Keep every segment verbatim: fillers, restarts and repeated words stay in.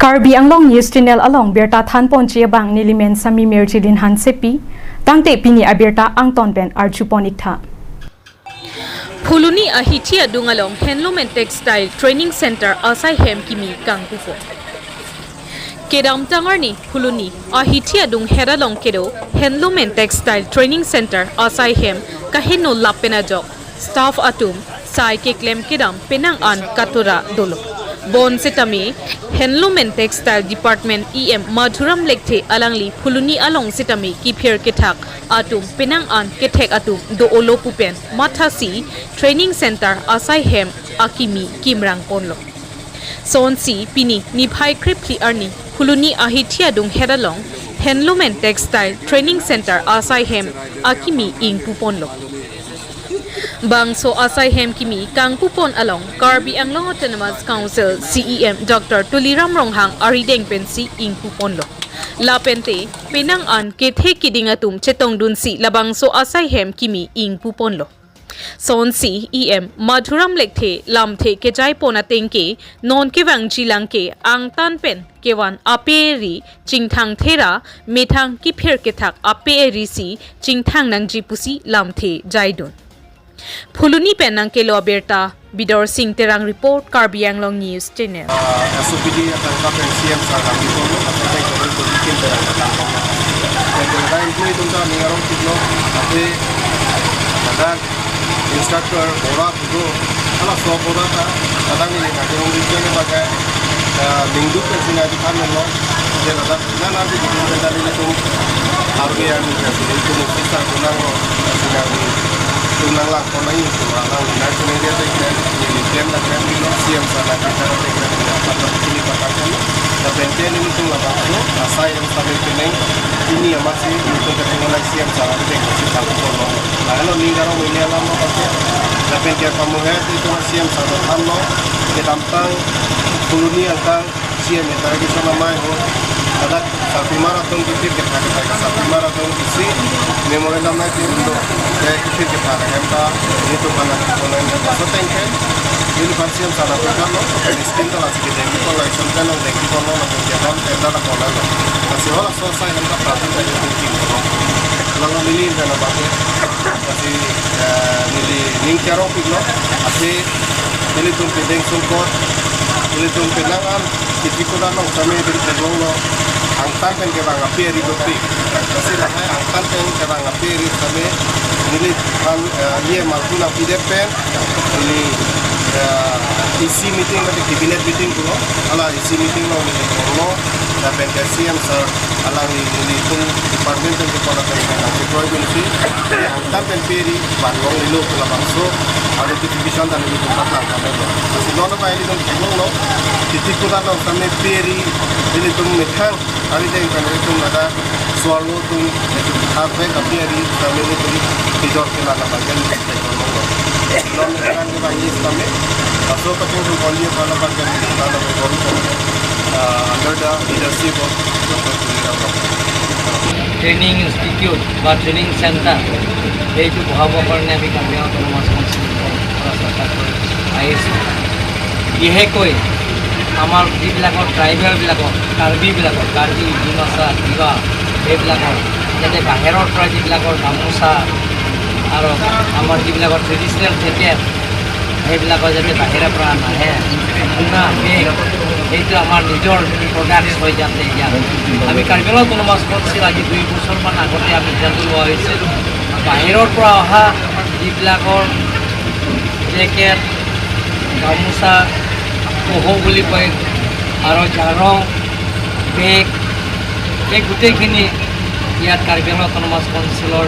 Karbi Anglong News Channel along birta thanponji abang nelimen Sami Mirjilin Hansepi, tangte pini abirta angton pen arjupon iktha. Phuloni ahithi adung along Handloom and Textile Training Center asai hem kimi kangpupon. Kedamtang arni Phuloni ahithi adung het along kedo Handloom and Textile Training Center asai hem kaheno lapen ajok staff atum sai keklem kedam penang an katura dolo. Bonsitame Handloom and Textile Department E M Madhuram Lekthe alangli Phuloni along sitame kiphir kethak atum penang an kethek atum do-olo pu pen mathasi training center asai hem akimi kimrang ponlo. Sonsi pini niphai krephli arni Phuloni ahithi adung het along Handloom and Textile Training Center asai hem akimi ingpuponlo. Bangso asai hem kimi kangpupon along Karbi Anglong Autonomous Council C E M Doctor Tuliram Ronghang arideng pensi ingpuponlo. Lapente penang an kethe kiding atum chetongdunsi labangso asai hem kimi ingpuponlo. Sonsi E M Madhuram Lekthe lamthe kejaipon atengke non kevangji lang ke angtan pen kevan ape ri chingthang thera methang kiphir kethak ape ri si chingthang nangji pusi lamthe jaidun. Phuloni pen nangkelo abirta Bidor Sing Terang report, Karbi Anglong News Channel. Ah, S O P D atangka pen C M sir kami kono, atangka pen kono kono bikin terang atangka kono. Dan terang itu itu ta ning arong tiklo, tapi kadang instructor bora budo, ala so bora ta, kadang ini nanti mungkin bagai, ah, minggu pen sini aja kan lo, dia kadang Nana di di kita di itu harga yang kita sini itu mesti tak kunang lo, sini di kunang lah kalau itu orang nang sini dia tak kira ini dia tak kira ini C M sana kita tak kira apa tak sini patahkan. Tapi dia ini itu lah bangso asai yang sampai kuning ini ya masih itu ketinggalan C M sana itu yang masih tak kono. Nah, kalau ni kalau ini alam apa sih? Tapi dia kamu lihat itu C M sana kan lo, kedamtang Phuloni angkang C M ya, tadi kita nama itu. Ada sapi marathon kita, kita, kita, sapi marathon isi memorandum na itu untuk, ya, kita, kita, ada yang tak, itu mana, mana yang tak, so, thank you. Ini pasti yang salah, kan, no? Ini skin telah sedikit yang kita, lah, sampai nang dengki kono, nang jangan, tenda, nang kono, no? Masih orang selesai, yang tak, pasti, tak, yang penting, no? Lalu ini, dan apa, ya? Masih, eh, ini, ini, ini, cara, no? Masih, ilitum pideng sungkot, ilitum pinangan, kiti kuda nong sami diri kedong lo, angtan pen kebang api ari dopi. Kasi lahai angtan pen kebang api ari sami, neli pan, eh, ye malpuna pidet pen, neli, eh, E C meeting, mati cabinet meeting kulo, ala E C meeting lo, meeting kulo, lapen ke C M sir, alangli, nelitum department pen kepala pen, pen, pen, pen, pen, pen, Angtan pen peri, van long lilo, labangso, ada notification dan ini tempat lang kami lo. Masih nono pa ini tum kibong lo, kiti kuda lo kami peri, ilitum methang, ari deng pen ilitum ada suarlo tum, itu harve tapi ari kami ilitum tidur kena na bagian itu lo. Non methang di bangis kami, aso kacung tum kondi apa na bagian itu na bagian itu, ah, under the leadership of Doctor Tuliram Ronghang. Training institute বা training centre এইটো বহাবৰ কাৰণে আমি কাৰ্বি আংলং অট'নমাছ কাউন্সিলৰ পৰা চেষ্টা কৰি আহি আছোঁ। বিশেষকৈ আমাৰ যিবিলাকৰ ট্ৰাইবেলবিলাকৰ, কাৰ্বিবিলাকৰ, কাৰ্বি, ডিমাচা, তিৱা এইবিলাকৰ যাতে বাহিৰৰ পৰা যিবিলাকৰ গামোচা আৰু আমাৰ যিবিলাকৰ ট্ৰেডিশ্যনেল জেকেট সেইবিলাকৰ যাতে বাহিৰৰ পৰা নাহে। পোনা বেগ, সেইটো আমাৰ নিজৰ প্ৰডাক্টছ হৈ যাতে ইয়াত। আমি কাৰ্বি আংলং অট'নমাছ কাউন্সিল আজি দুই বছৰমান আগতে আমি সিদ্ধান্ত লোৱা হৈছিল, বাহিৰৰ পৰা অহা যিবিলাকৰ জেকেট, গামোচা, পহু বুলি কয়, আৰু জাৰং, বেগ, এই গোটেইখিনি ইয়াত কাৰ্বি আংলং অট'নমাছ কাউন্সিলৰ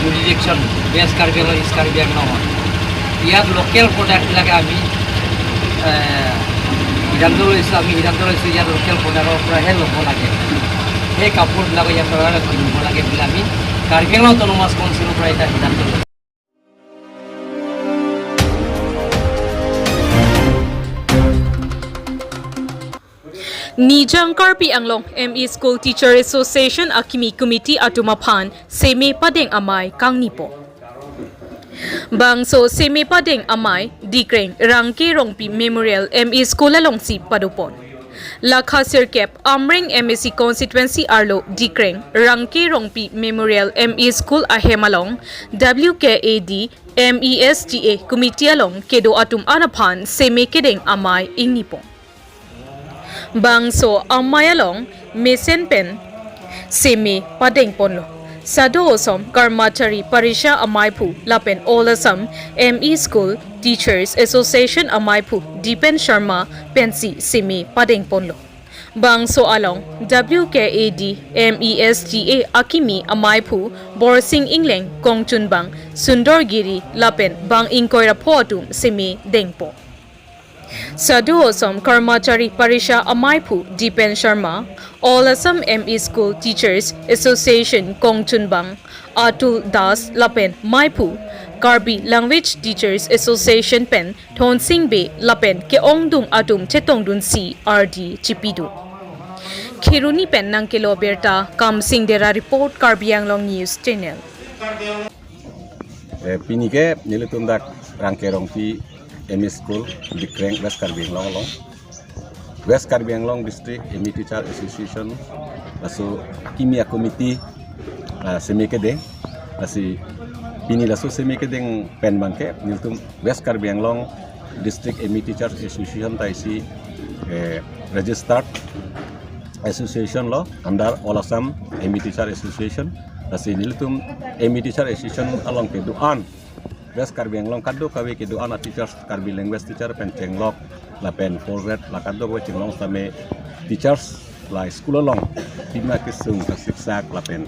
জুৰিডিকশ্যন, ৱেষ্ট কাৰ্বি আংলং, ইষ্ট কাৰ্বি আংলঙত ইয়াত লোকেল প্ৰডাক্টবিলাকে আমি, এ, সিদ্ধান্ত লৈছোঁ, আমি সিদ্ধান্ত লৈছোঁ ইয়াত লোকেল প্ৰডাক্টৰ পৰাহে ল'ব লাগে, সেই কাপোৰবিলাকো ইয়াৰ পৰা ল'ব লাগে বুলি আমি কাৰ্বি আংলং অট'নমাছ কাউন্সিলৰ পৰা এটা সিদ্ধান্ত লৈছোঁ। Nijang Karbi Anglong M E School Teacher Association akimi committee atum aphan seme padeng amei kangnipo. Bangso seme padeng amei Dikreng Rangke Rongpi Memorial M E School alongsi padopon. Lakha sirkep Amreng M A C constituency arlo Dikreng Rangke Rongpi Memorial M E School ahem along W K A D M E S T A committee along kedo atum an aphan seme kedeng amei ingnipon. Bangso amei along mesen pen seme padengponlo. Sadhu Osom Karmachari Parisha ameiphu lapen All Assam M E School Teachers Association ameiphu Dipen Sharma pensi seme padengponlo. Bangso along W K A D M E S T A akimi ameiphu Borsing Engleng, kongchunbang Sundor Giri lapen bang ingkoi ra pho atum seme dengpo. Sadhu Osom Karmachari Parisha ameiphu Dipen Sharma, All Assam M E School Teachers Association kongchunbang Atul Das lapen meiphu Karbi Language Teachers Association pen Thonsing Bey lapen ke-ongdung atum chetongdunsi ardi chipidun. Kheroni pen nangkelo birta Kamsing Dera report, Karbi Anglong News Channel. Eh, pini ke nelitum dak Rangke Rongpi M E School, Dikreng, West Karbi Anglong along. West Karbi Anglong District M E Teacher Association, laso akimi a-committee, ah, seme kedeng, lasi pini laso seme kedeng pen abangke nelitum West Karbi Anglong District M E Teachers Association ta isi, eh, registered association lo under All Assam M E Teacher Association. Lasi nelitum M E Teacher Association along kedo-an West Karbi Anglong kadokave kedo-an a-teachers, Karbi language teacher pen chenglok lapen fourth grade la kadokave chenglok same teachers la school along pima kesung kasiksak lapen,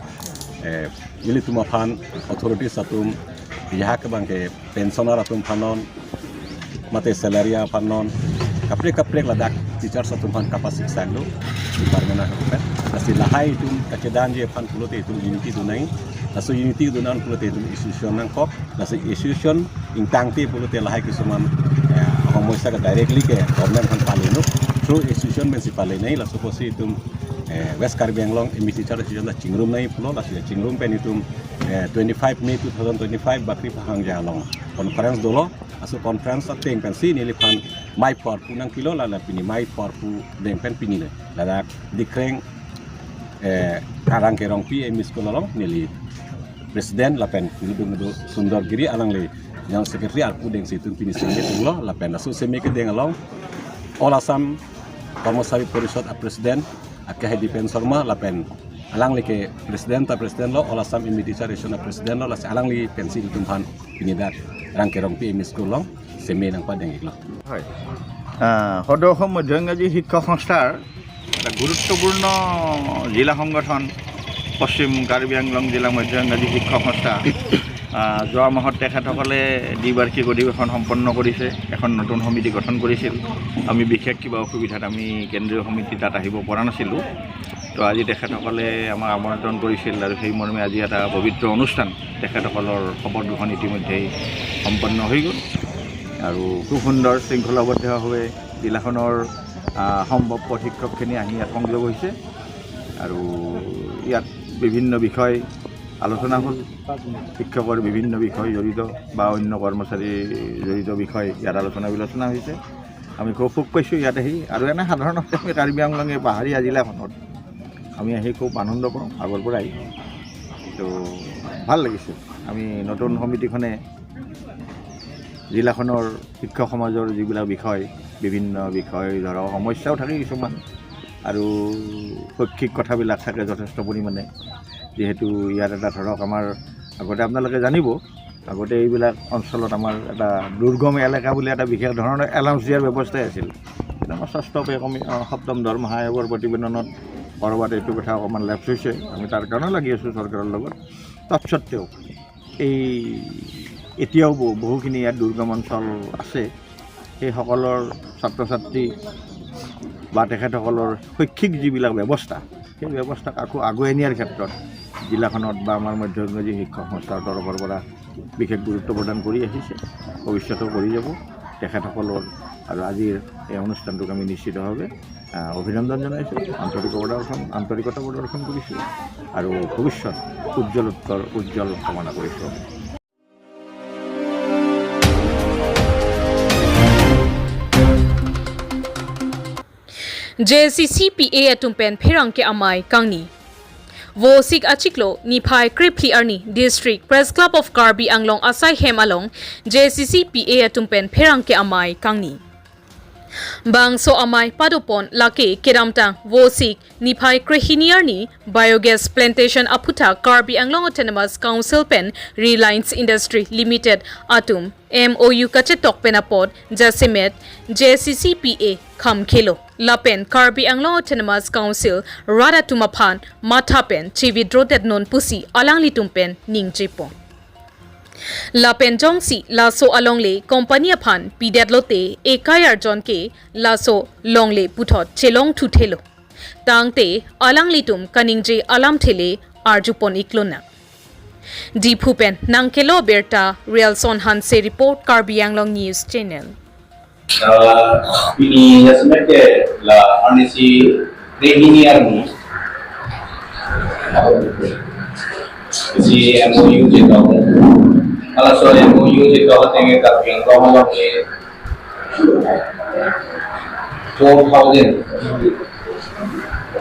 eh, ilitum aphan authorities atum yaha ke abangke pensioner atum aphan non mate salary aphan non kaprek kaprek ladak teachers atum aphan kapasiksaklo department atum pen. Lasi lahai itum kachedanji aphan pulote itum unity dunnai. Laso unity dunnon pulote itum association nangkok. Laso association ingtangte pulote lahai kisuman, eh, homosya ke directly ke government aphan pale no. Through association pensi palenei, laso apotsi itum, eh, West Karbi Anglong M E Teacher Association ta chingrumnei pulo, laso chingrum pen itum, eh, twenty-five May two thousand twenty-five Bakri Pahang ja along conference dolo. Laso conference ateng pensi neliphan meiphu arpu nangpilo, lala pini meiphu arpu deng pen pini le ladak Dikreng, eh, Rangke Rongpi M E School along neli president lapen neli dungdo Sundor Giri alangli general secretary arpu dengsi itum pini seme tunglo lapen laso seme kedeng along All Assam Karmachari Parishad a-president ake hai Dipen Sharma lapen alangli ke president ta president lo, All Assam M E Teacher Association a-president lo, lasi alangli pensi itum aphan pini dak Rangke Rongpi M E School along seme nangpadeng iklo. হয়। আহ, সদৌ অসম মধ্য ইংৰাজী শিক্ষক সংস্থাৰ এটা গুৰুত্বপূৰ্ণ জিলা সংগঠন পশ্চিম কাৰ্বি আংলং জিলা মধ্য ইংৰাজী শিক্ষক সংস্থা। আহ, যোৱা মাহত তেখেতসকলে দ্বিবাৰ্ষিক অধিৱেশন সম্পন্ন কৰিছে, এখন নতুন সমিতি গঠন কৰিছিল। আমি বিশেষ কিবা অসুবিধাত আমি কেন্দ্ৰীয় সমিতি তাত আহিব পৰা নাছিলোঁ। তো আজি তেখেতসকলে আমাক আমন্ত্ৰণ কৰিছিল আৰু সেই মৰ্মে আজি এটা পবিত্ৰ অনুষ্ঠান তেখেতসকলৰ শপত গ্ৰহণ ইতিমধ্যেই সম্পন্ন হৈ গ'ল। আৰু খুব সুন্দৰ শৃংখলাবদ্ধভাৱে জিলাখনৰ, আহ, সম্ভৱপৰ শিক্ষকখিনি আহি ইয়াত সংযোগ হৈছে আৰু ইয়াত বিভিন্ন বিষয় আলোচনা হ'ল। শিক্ষকৰ বিভিন্ন বিষয় জড়িত বা অন্য কৰ্মচাৰী জড়িত বিষয় ইয়াত আলোচনা বিলোচনা হৈছে। আমি খুব সুখ পাইছোঁ ইয়াত আহি। আৰু এনে সাধাৰণতে আমি কাৰ্বি আংলঙে পাহাৰীয়া জিলাখনত আমি আহি খুব আনন্দ পাওঁ আগৰ পৰাই। তো ভাল লাগিছে। আমি নতুন সমিতিখনে জিলাখনৰ শিক্ষক সমাজৰ যিবিলাক বিষয়, বিভিন্ন বিষয়, ধৰক সমস্যাও থাকে কিছুমান আৰু শৈক্ষিক কথাবিলাক থাকে যথেষ্ট পৰিমাণে। যিহেতু ইয়াত এটা ধৰক আমাৰ আগতে আপোনালোকে জানিব, আগতে এইবিলাক অঞ্চলত আমাৰ এটা দুৰ্গম এলেকা বুলি এটা বিশেষ ধৰণৰ এলাউন্স দিয়াৰ ব্যৱস্থাই আছিল। কিন্তু আমাৰ ষষ্ঠ পে কমি-, আহ, সপ্তম দৰমহা আয়োগৰ প্ৰতিবেদনত ক'ৰবাত এইটো কথা অকণমান লেপছ হৈছে। আমি তাৰ কাৰণে লাগি আছোঁ চৰকাৰৰ লগত। তৎসত্ত্বেও এই এতিয়াও বহু-, বহুখিনি ইয়াত দুৰ্গম অঞ্চল আছে। সেইসকলৰ ছাত্ৰ ছাত্ৰী বা তেখেতসকলৰ শৈক্ষিক যিবিলাক ব্যৱস্থা, সেই ব্যৱস্থাক আকৌ আগুৱাই নিয়াৰ ক্ষেত্ৰত জিলাখনত বা আমাৰ মধ্য ইংৰাজী শিক্ষক সংস্থাৰ তৰফৰ পৰা বিশেষ গুৰুত্ব প্ৰদান কৰি আহিছে, ভৱিষ্যতেও কৰি যাব তেখেতসকলৰ। আৰু আজিৰ এই অনুষ্ঠানটোক আমি নিশ্চিতভাৱে, আহ, অভিনন্দন জনাইছোঁ, আন্তৰিকতা প্ৰদৰ্শন, আন্তৰিকতা প্ৰদৰ্শন কৰিছোঁ আৰু ভৱিষ্যত উজ্জ্বলোত্তৰ উজ্জ্বল কামনা কৰিছোঁ। J C C P A atum pen pherangke amei kangni. Vosik achiklo niphai krephli arni District Press Club of Karbi Anglong asai hem along J C C P A atum pen pherangke amei kangni. Bangso amei padopon lake kedamtang Vosik niphai krehini arni biogas plantation aphuthak Karbi Anglong Autonomous Council pen Reliance Industry Limited atum M O U kachetok pen apot jasemet J C C P A khamkhelo. Lapen Karbi Anglong Autonomous Council rat atum aphan matha pen chevidrodet non pusi alanglitum pen ningjepon. Lapen jongsi laso alongle company aphan pidetlote ekai arjon ke laso longle puthot chelongthuthelo. Tangte alanglitum kaningje alamthe le arjupon iklonang. Diphu pen nangkelo birta Rialson Hanse report, Karbi Anglong News Channel. Ah, pini jasemet ke la arnisi krehini arni si M O U chetok. Halaso M O U chetok ateng ke Karbi Anglong along ke four thousand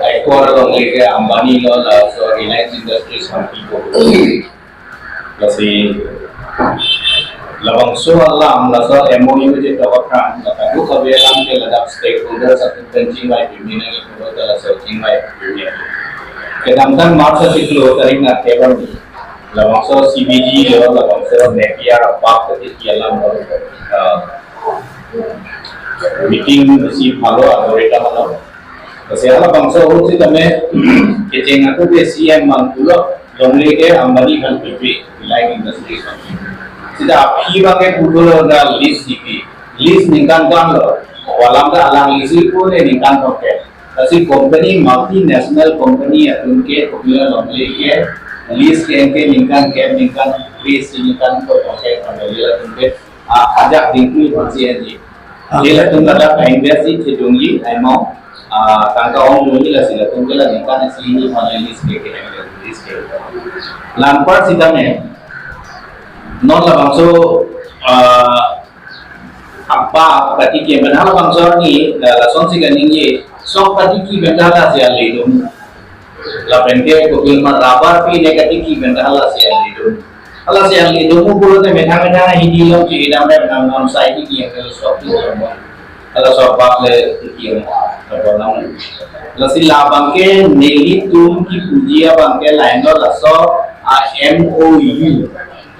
acre along leke Ambani lo laso Reliance Industries khampipo. Lasi labangso alam laso M O U chetok aphan, la kadokave alam ke ladak stakeholders atum pen chingvai pimina, laso chingvai pimina. Kedamtang March achiklo tarik nat kebar ni labangso C B G lo, labangso Napier Park tiki alam lo, ah, meeting si phalo, adoreta phalo. Kasi halabangso ahut sitame kecheng ako ke C M mangkulo, longle ke Ambani khampipe, Reliance Industries. Sita aphi abang ke puthotlo, da lease C P, lease ningkan ko-an lo. Walam ta alang lease ko-an ningkan throk ke. Lasi company, multinational company atum ke kopilo longle ke lease ke, ke ningkan ke, ningkan lease ningkan ko throk ke, atum ke, ah, ajak dingpui aphan si enji. Halatum ladak invest si chedunji, aimo, ah, tangka ongdunji, lasi latum ke la ningkan isi hini aphan lease ke, ke lease ke. La anpar sitame non labangso, ah, apa, apa katiki, mana labangso arni, ah, lasonsi kaningje, sok katiki pen ta lasi alidung. Lapen ke kopilma rubber pi ne katiki pen ta lasi alidung. Lasi alidung pulote methang methang hidi along chehidam rem nang non sai tiki yang ke sok tiki yang. Halaso bak le tiki yang. Lasi labang ke nelitum kipuji abang ke laino laso a M O U.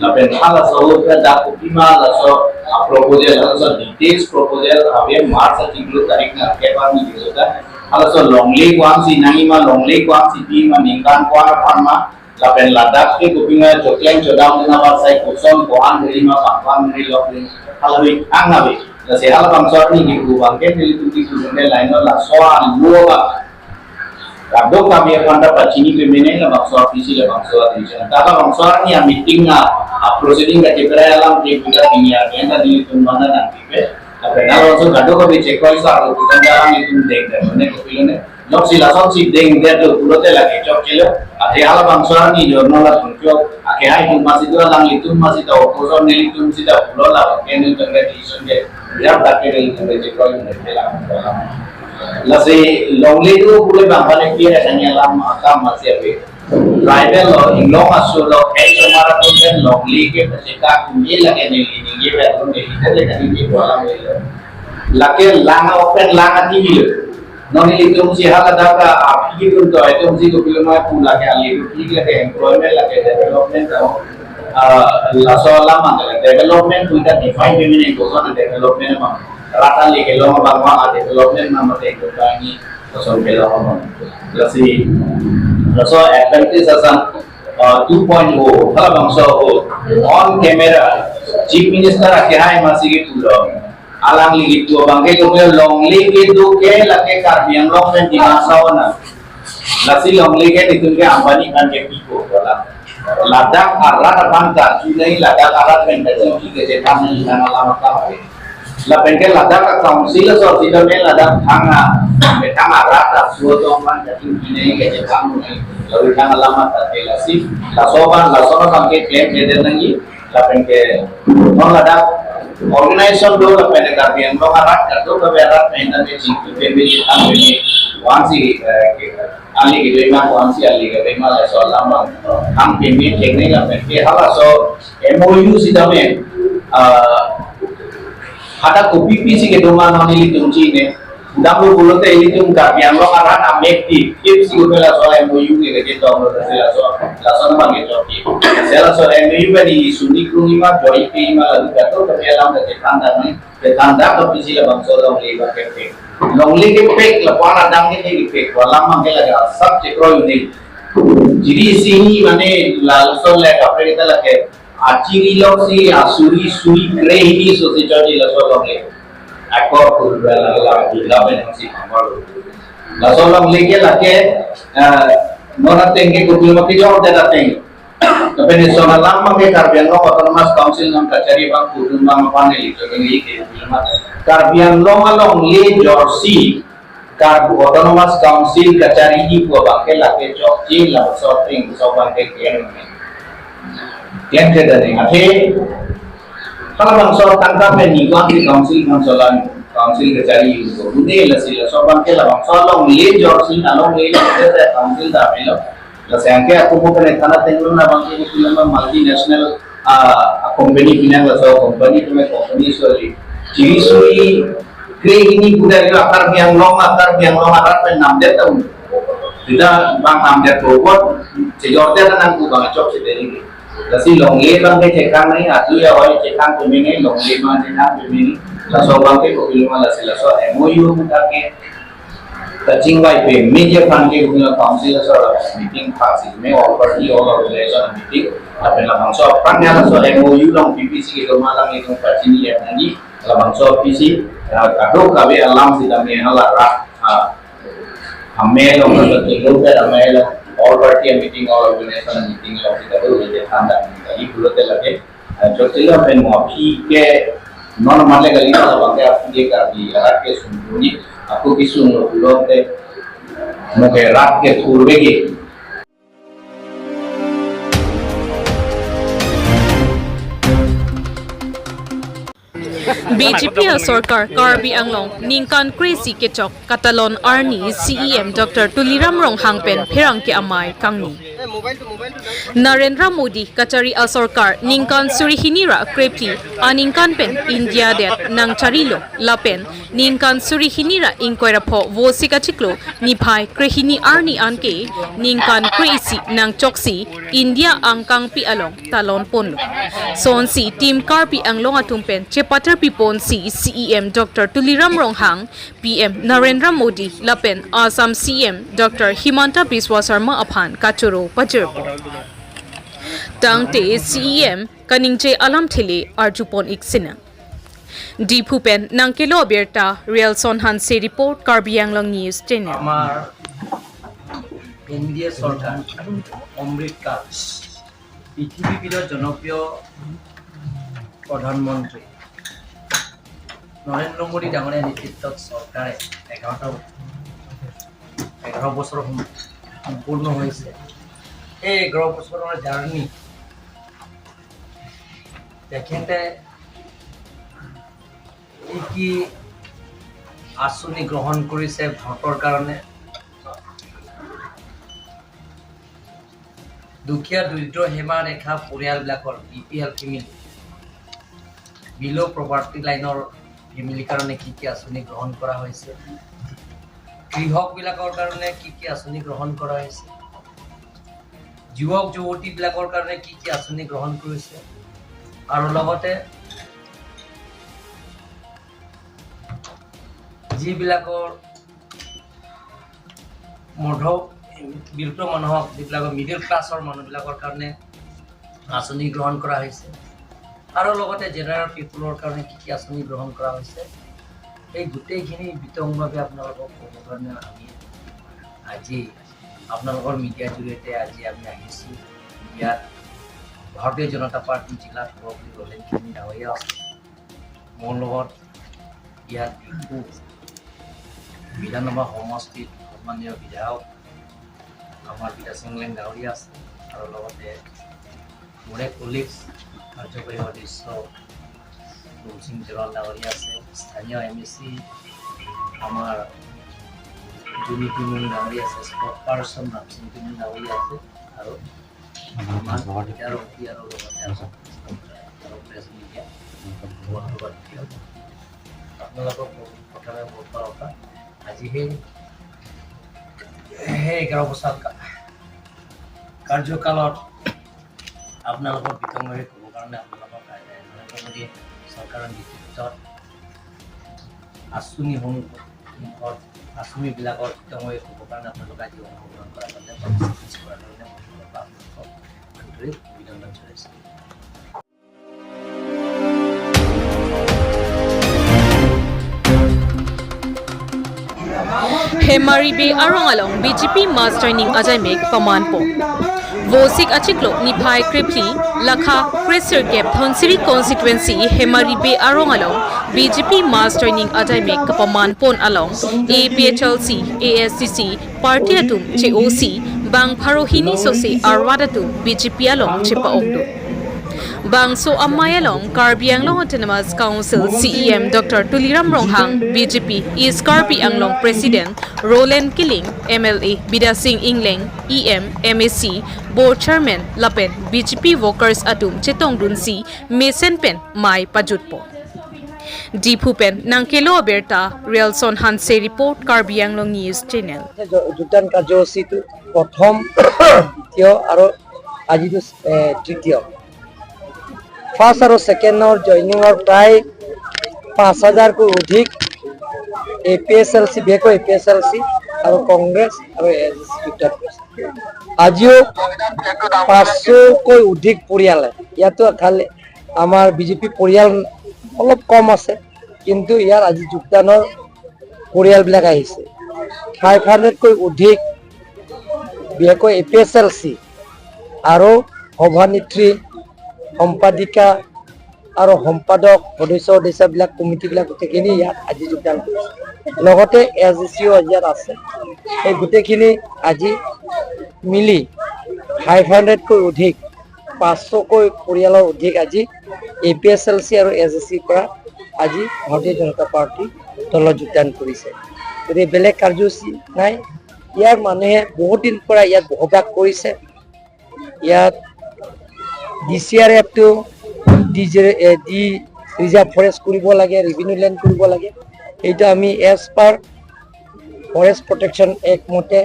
Lapen halaso ahut ke dak kopima laso a proposal, halaso details proposal ave March achiklo tarik nat kebar ni dilo ta. Halaso longle ko-an si nangji ma, longle ko-an si piji ma, ningkan ko-an aphan ma, lapen ladak ke kopima chokleng chodam na ba sai koson ko-an ri ma, pangpang ri lok ri, halahui ang ave. Lasi halabangso arni kipu abang ke nelitum kipu abang ke laino laso alo abang kadokave aphan ta pachini pemene, labangso aphi si labangso attention. Ta labangso arni a meeting a, a proceeding kacheparai alam ke puja pini a, kenta nelitum mana nangpipe. Lapen labangso kadokave chekroi sa lo, kita alanglitum dengdet, mane kopilo ne. Loksi lasonsi dengdetlo pulote lake chokchelo. Athe halabangso arni jorno la tungchok. Ake hai tum masi do, alanglitum masi ta opposition, nelitum si ta pulo la ke nelitum ke decision ke. Ya ta ke nelitum ke chekroi ne pela. Lasi longle do pule bang pale kira kanya lam akam masi ave. Tribal lo, inglong aso lo, kai somar atum pen longle ke pacheka kunye lake neli ningje pen neli te lake neli bola neli. Lake lang open lang ati bilo. Non nelitum si haladak aphi atum to, itum si kopilo ma pu lake alitum aphi lake employment lake development to. Ah, laso alam anta development pu ta define pemene koson development ma. Rata le kelong abang ma development ma mate ko kani koson kelong ma. Lasi, laso advantage asan, ah, two point oh, halabangso ahut, on camera, Chief Minister ake hai masi kepulo. Alangli kepu abang ke kopilo longle kedo ke lake Karbi Anglong pen Dima Hasao na. Lasi longle ke nelitum ke Ambani aphan ke pipo bola. Ladak arat aphan ta chunai, ladak arat pen ta chunai kachethang nang alam ta ave. Lapen ke ladak a council aso sitame ladak thang a, thang arat aso tong aphan ta chunai kachethang nang, lalu thang alam ta te lasi. Laso aphan, laso aphan ke claim kede nangji. Lapen ke non ladak organization do lapen Karbi Anglong arat kadokave arat pen tame chingki peme, chethang peme, ko-ansi, eh, ke-, ali kedo ma, ko-ansi ali kedo ma, laso alam abang thang peme, chengne lapen ke halaso M O U sitame, ah, hadak kopi pisi kedo ma non ilitum chine. Damlo pulote ilitum Karbi Anglong arat amek ti, tipsi upela laso M O U ke kachetonglo, laso, laso abang kechokji. Laso M O U pen isi suni krung-i ma, joi pe-i ma, lalu kadokave alam kachethan tame, chethan tame kopisi labangso longle abang kepek. Longle kepek, lapu-an adang ke kepek, pu alam abang ke lake asap chekroi un-e. Jiri isi hini mane lason le kaprek ta lake achiri loksi asuri suri krehini so si chokji laso longle. Ako kurba la la la la pen si pangkor. Laso longle ke lake, eh, non ateng ke kopilo ma kejordet ateng. Lapen laso alam abang ke Karbi Anglong Autonomous Council nangkachari abang kudun abang aphan neli chokji ke kopilo ma. Karbi Anglong alongle jorsi Karbi Autonomous Council kachariji pu abang ke lake chokche, laso ateng laso abang ke klem. Klem ke dane. Athe halabangso tangka pen ni ko-ansi council, council an, council kachariji pu. Une lasi laso abang ke labangso alongle jorsi, alongle jorsi council damlo. Lasi anke ako mo pen than ateng lo, labang ke film multinational, ah, company pinang, laso company pen company soli. Chiri suri krehini pu dali Karbi Anglong, Karbi Anglong arat pen namdet ta un-e. Sita bang namdet robot, chejordet nang pu abang chokche dali. Lasi longle abang ke chethang nangji, aju ya oi chethang peme nangji, longle abang chethang peme nangji. Laso abang ke kopilo ma, lasi laso M O U pu ta ke kachingvai peme aphan ke kopilo council aso meeting pasi me all party, all organization meeting. Lapen labangso aphrang ya laso M O U along P P C kedo ma alam itum kachini ya nangji, labangso P C, eh, kadokave alam sitame hala rat, ah, amei along, laso tinglo ke amei along, all party meeting, all organization meeting along si kadokave than tame kali pulote lake, eh, jotilo pen mo aphi ke non male kali, labang ke aphi ke Karbi arat ke sungdunji, ako kesung lo pulote mo ke rat ke thurvekji. B J P asorkar Karbi Anglong ningkan kre-isi kechok katalon arni C E M Doctor Tuliram Ronghang pen pherangke amei kangni. Narendra Modi kachari asorkar ningkan suri hini ra krephli aningkan pen India adet nangcharilo lapen ningkan suri hini ra ingkoi ra pho Vosik achiklo niphai krehini arni anke ningkan kre-isi nangchoksi India angkangpi along talon ponlo. Sonsi Team Karbi Anglong atum pen chepaterpi ponsi C E M Doctor Tuliram Ronghang, P M Narendra Modi lapen Assam C E M Doctor Himanta Biswa Sarma aphan kachoro pajirpo. Tangte C E M kaningje alamthe le arjupon-ik sinang. Diphu pen nangkelo abirta Rialson Hanse report, Karbi Anglong News Channel. আমাৰ N D A চৰকাৰ, অমৃতকাল, পৃথিৱীবিধৰ জনপ্ৰিয় প্ৰধানমন্ত্ৰী নৰেন্দ্ৰ মোদী ডাঙৰীয়া নেতৃত্বত চৰকাৰে এঘাৰটা, এঘাৰ বছৰ সম-, সম্পূৰ্ণ হৈছে। এই এঘাৰ বছৰৰ জাৰ্ণি তেখেতে কি কি আঁচনি গ্ৰহণ কৰিছে ভাৰতৰ কাৰণে, দুখীয়া দৰিদ্ৰ সীমাৰেখা পৰিয়ালবিলাকৰ, বি পি এল ফেমিলি, বিল' পভাৰ্টি লাইনৰ ফেমিলিৰ কাৰণে কি কি আঁচনি গ্ৰহণ কৰা হৈছে, কৃষকবিলাকৰ কাৰণে কি কি আঁচনি গ্ৰহণ কৰা হৈছে, যুৱক যুৱতীবিলাকৰ কাৰণে কি কি আঁচনি গ্ৰহণ কৰিছে আৰু লগতে যিবিলাকৰ মধ্য বিত্ত মানুহক, যিবিলাকৰ মিডিল ক্লাছৰ মানুহবিলাকৰ কাৰণে আঁচনি গ্ৰহণ কৰা হৈছে আৰু লগতে জেনেৰেল পিপলৰ কাৰণে কি কি আঁচনি গ্ৰহণ কৰা হৈছে, এই গোটেইখিনি বিতংভাৱে আপোনালোকক ক'বৰ কাৰণে আমি আজি আপোনালোকৰ মিডিয়াৰ জৰিয়তে আজি আমি আহিছোঁ। ইয়াত ভাৰতীয় জনতা পাৰ্টি জিলা সভাপতি ললেন সিং ডাঙৰীয়া আছে, মোৰ লগত ইয়াত ডিফু বিধানসভা সমষ্টিত সন্মানীয় বিধায়ক আমাৰ বিদ্যা চেংলেং ডাঙৰীয়া আছে আৰু লগতে মোৰে কলিগছ কাৰ্যবাহী সদস্য তুলসিং জেৰণ ডাঙৰীয়া আছে, স্থানীয় এম এ চি আমাৰ জুনি টিমুং ডাঙৰীয়া আছে, স্পট পাৰ্চন ৰামসিং টিমুং ডাঙৰীয়া আছে, আৰু আমাৰ ইয়াৰ ইয়াৰ লগতে আছে আৰু প্ৰেছ মিডিয়া, আপোনালোকক প্ৰথমে বহুত বহুত আজি সেই সেই এঘাৰ বছৰ কা- কাৰ্যকালত আপোনালোকৰ বিতংভাৱে ক'ব কাৰণে আপোনালোকক নৰেন্দ্ৰ মোদী চৰকাৰৰ নেতৃত্বত আঁচনিসমূহৰ আঁচনিবিলাকৰ বিতংভাৱে ক'ব কাৰণে আপোনালোকে আজি অংশগ্ৰহণ কৰাৰ কাৰণে, participate কৰাৰ কাৰণে মই আপোনালোকক আন্তৰিক অভিনন্দন জনাইছোঁ। Hemari Bey arong along B J P mass joining ajaimek pamanpon. Vosik achiklo niphai krephli lakha kresirkep Dhansiri constituency Hemari Bey arong along B J P mass joining ajaimek kapamanpon along A P H L C, A S D C party atum che-osi bang pharo hini sose arvat atum B J P along chepa-okdun. Bangso amei along Karbi Anglong Autonomous Council C E M Doctor Tuliram Ronghang, B J P East Karbi Anglong President Roland Killing, M L A Bidya Sing Engleng, E M, M A C, Board Chairman lapen B J P workers atum chetongdunsi mesen pen mei pajutpon. Diphu pen nangkelo abirta, Relson Hanse report, Karbi Anglong News Channel. যোগদান কাৰ্যসূচীটো প্ৰথম, দ্বিতীয় আৰু আজিতো এ, তৃতীয়। ফাৰ্ষ্ট আৰু ছেকেণ্ডৰ জইনিঙৰ প্ৰায় পাঁচ হাজাৰকৈ অধিক এ পি এছ এল চি, বিশেষকৈ এ পি এছ এল চি আৰু কংগ্ৰেছ আৰু এ এছ ডি চি যোগদান কৰিছে। আজিও পাঁচশকৈ অধিক পৰিয়ালে, ইয়াতো খালি আমাৰ বি জে পি পৰিয়াল অলপ কম আছে, কিন্তু ইয়াৰ আজি যোগদানৰ পৰিয়ালবিলাক আহিছে। ফাইভ হাণ্ড্ৰেডকৈ অধিক বিশেষকৈ এ পি এছ এল চি আৰু সভানেত্ৰী, সম্পাদিকা আৰু সম্পাদক, সদস্য সদস্যবিলাক, কমিটিবিলাক গোটেইখিনি ইয়াত আজি যোগদান কৰিছে। লগতে এ এছ ডি চিও ইয়াত আছে। এই গোটেইখিনি আজি মিলি ফাইভ হাণ্ড্ৰেডকৈ অধিক, পাঁচশকৈ পৰিয়ালৰ অধিক আজি এ পি এছ এল চি আৰু এ এছ ডি চিৰ পৰা আজি ভাৰতীয় জনতা পাৰ্টি দলত যোগদান কৰিছে। গতিকে বেলেগ কাৰ্যসূচী নাই। ইয়াৰ মানুহে বহুত দিন পৰা ইয়াত বসবাস কৰিছে। ইয়াত ডি চি আৰ এফটো ডি জে, এ, ডি ৰিজাৰ্ভ ফৰেষ্ট কৰিব লাগে, ৰেভিনিউ লেণ্ড কৰিব লাগে। এইটো আমি as per forest protection act মতে,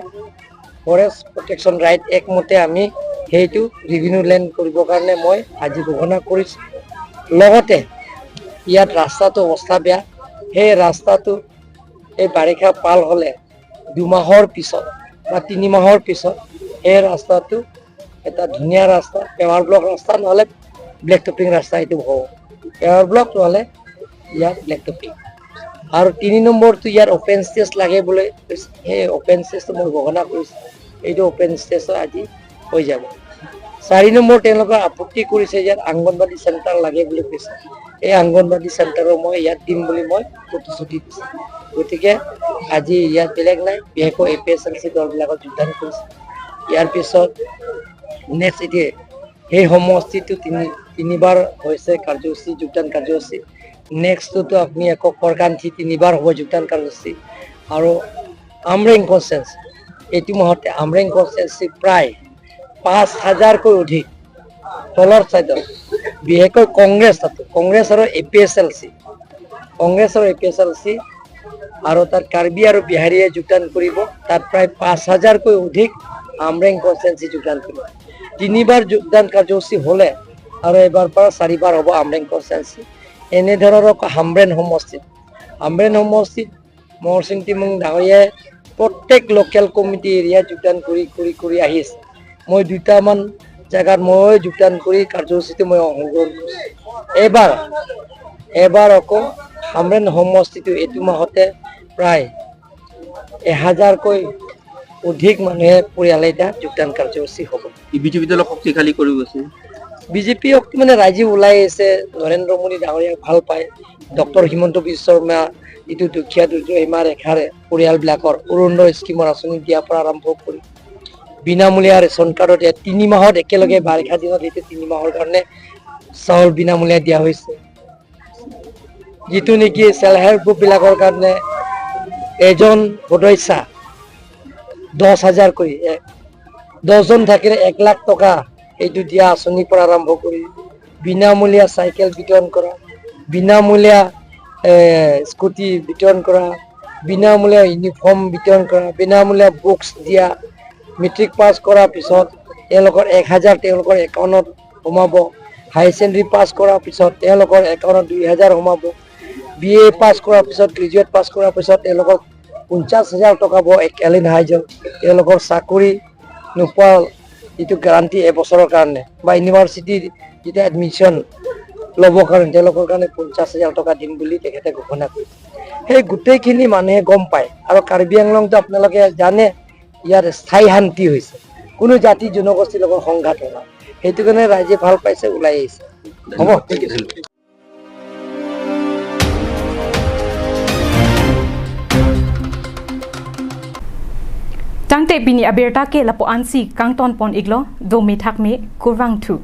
ফৰেষ্ট প্ৰটেকশ্যন ৰাইট এক্ট মতে আমি সেইটো ৰেভিনিউ লেণ্ড কৰিবৰ কাৰণে মই আজি ঘোষণা কৰিছোঁ। লগতে ইয়াত ৰাস্তাটো অৱস্থা বেয়া। সেই ৰাস্তাটো এই বাৰিষা পাল হ'লে দুমাহৰ পিছত বা তিনি মাহৰ পিছত সেই ৰাস্তাটো এটা ধুনীয়া ৰাস্তা, পেৱাৰ ব্লক ৰাস্তা নহ'লে ব্লেক টপিং ৰাস্তা এইটো হ'ব। পেৱাৰ ব্লক নহ'লে ইয়াত ব্লেক টপিং। আৰু তিনি নম্বৰটো ইয়াত অপেন স্পেচ লাগে বুলি কৈছে। সেই অপেন স্পেচটো মই ঘোষণা কৰিছোঁ, এইটো অপেন স্পেচ আজি হৈ যাব। চাৰি নম্বৰ তেওঁলোকে আপত্তি কৰিছে, ইয়াত আংগনবাদী চেণ্টাৰ লাগে বুলি কৈছে। এই আংগনবাদী চেণ্টাৰো মই ইয়াত দিম বুলি মই প্ৰতিশ্ৰুতি দিছোঁ। গতিকে আজি ইয়াত বেলেগ নাই, বিশেষকৈ এ পি এছ এল চি দলবিলাকত যোগদান কৰিছে। ইয়াৰ পিছত নেক্সট এতিয়া সেই সমষ্টিটো তিনি তিনিবাৰ হৈছে কাৰ্যসূচী, যোগদান কাৰ্যসূচী। নেক্সটটোতো আপুনি আকৌ কৰকান্থি তিনিবাৰ হ'ব যোগদান কাৰ্যসূচী। আৰু আমৰেং কনষ্টিটুৱেঞ্চি, এইটো মাহতে আমৰেং কনষ্টিটুৱেঞ্চি প্ৰায় পাঁচ হাজাৰকৈ অধিক তলৰ চাইডত, বিশেষকৈ কংগ্ৰেছ, তাতো কংগ্ৰেছ আৰু এ পি এছ এল চি, কংগ্ৰেছ আৰু এ পি এছ এল চি আৰু তাত কাৰ্বি আৰু বিহাৰীয়ে যোগদান কৰিব। তাত প্ৰায় পাঁচ হাজাৰকৈ অধিক আমৰেং কনষ্টিটুৱেঞ্চি যোগদান কৰিব। তিনিবাৰ যোগদান কাৰ্যসূচী হ'লে আৰু এবাৰ পৰা চাৰিবাৰ হ'ব আমৰেং কনষ্টিটুৱেঞ্চি। এনেধৰণৰ হামৰেণ সমষ্টিত, হামৰেণ সমষ্টিত মহৰসিং টিমুং ডাঙৰীয়াই প্ৰত্যেক লোকেল কমিটি এৰিয়াত যোগদান কৰি কৰি কৰি আহিছে। মই দুটামান জেগাত মই যোগদান কৰি কাৰ্যসূচীটো মই অংশগ্ৰহণ কৰিছোঁ। এইবাৰ এইবাৰ আকৌ হামৰেণ সমষ্টিটো এইটো মাহতে প্ৰায় এহাজাৰকৈ অধিক মানুহে পৰিয়ালে এতিয়া যোগদান কাৰ্যসূচী হ'ব। ই বি জে পি দলক শক্তিশালী কৰিব আছে। বি জে পি মানে ৰাইজে ওলাই আহিছে, নৰেন্দ্ৰ মোদী ডাঙৰীয়াক ভাল পায়। ডক্টৰ হিমন্ত বিশ্ব শৰ্মা যিটো দুখীয়া দুৰ্যোগ সীমা ৰেখাৰে পৰিয়ালবিলাকৰ অৰুণোদয় স্কিমৰ আঁচনি দিয়াৰ পৰা আৰম্ভ কৰি বিনামূলীয়া ৰেচন কাৰ্ডত ইয়াত তিনি মাহত একেলগে বাৰিষা দিনত এইটো তিনি মাহৰ কাৰণে চাউল বিনামূলীয়া দিয়া হৈছে। যিটো নেকি ছেল্ফ হেল্প গ্ৰুপ বিলাকৰ কাৰণে এজন সদস্যা দহ হাজাৰ কৰি, এ, দহজন থাকিলে এক লাখ টকা এইটো দিয়া আঁচনিৰ পৰা আৰম্ভ কৰি বিনামূলীয়া চাইকেল বিতৰণ কৰা, বিনামূলীয়া, এ, স্কুটি বিতৰণ কৰা, বিনামূলীয়া ইউনিফৰ্ম বিতৰণ কৰা, বিনামূলীয়া বুকছ দিয়া, মেট্ৰিক পাছ কৰাৰ পিছত তেওঁলোকৰ এক হাজাৰ তেওঁলোকৰ একাউণ্টত সোমাব, হায়াৰ ছেকেণ্ডেৰী পাছ কৰাৰ পিছত তেওঁলোকৰ একাউণ্টত দুই হাজাৰ সোমাব, বি এ পাছ কৰাৰ পিছত, গ্ৰেজুৱেট পাছ কৰাৰ পিছত তেওঁলোকক পঞ্চাছ হাজাৰ টকা পাব এককালীন হাজিৰা, তেওঁলোকৰ চাকৰি নোপোৱা যিটো গেৰাণ্টি এবছৰৰ কাৰণে বা ইউনিভাৰ্চিটিৰ যিটো এডমিশ্যন ল'বৰ কাৰণে তেওঁলোকৰ কাৰণে পঞ্চাছ হাজাৰ টকা দিম বুলি তেখেতে ঘোষণা কৰিছে। সেই গোটেইখিনি মানুহে গম পায়। আৰু কাৰ্বি আংলংতো আপোনালোকে জানে, ইয়াত স্থায়ী শান্তি হৈছে, কোনো জাতি জনগোষ্ঠীৰ লগত সংঘাত হোৱা নাই। সেইটো কাৰণে ৰাইজে ভাল পাইছে, ওলাই আহিছে। হ'ব, thank you. Tangte pini abirta ke lapu-ansi kangton pon iklo, dome thakme, kurvangthu.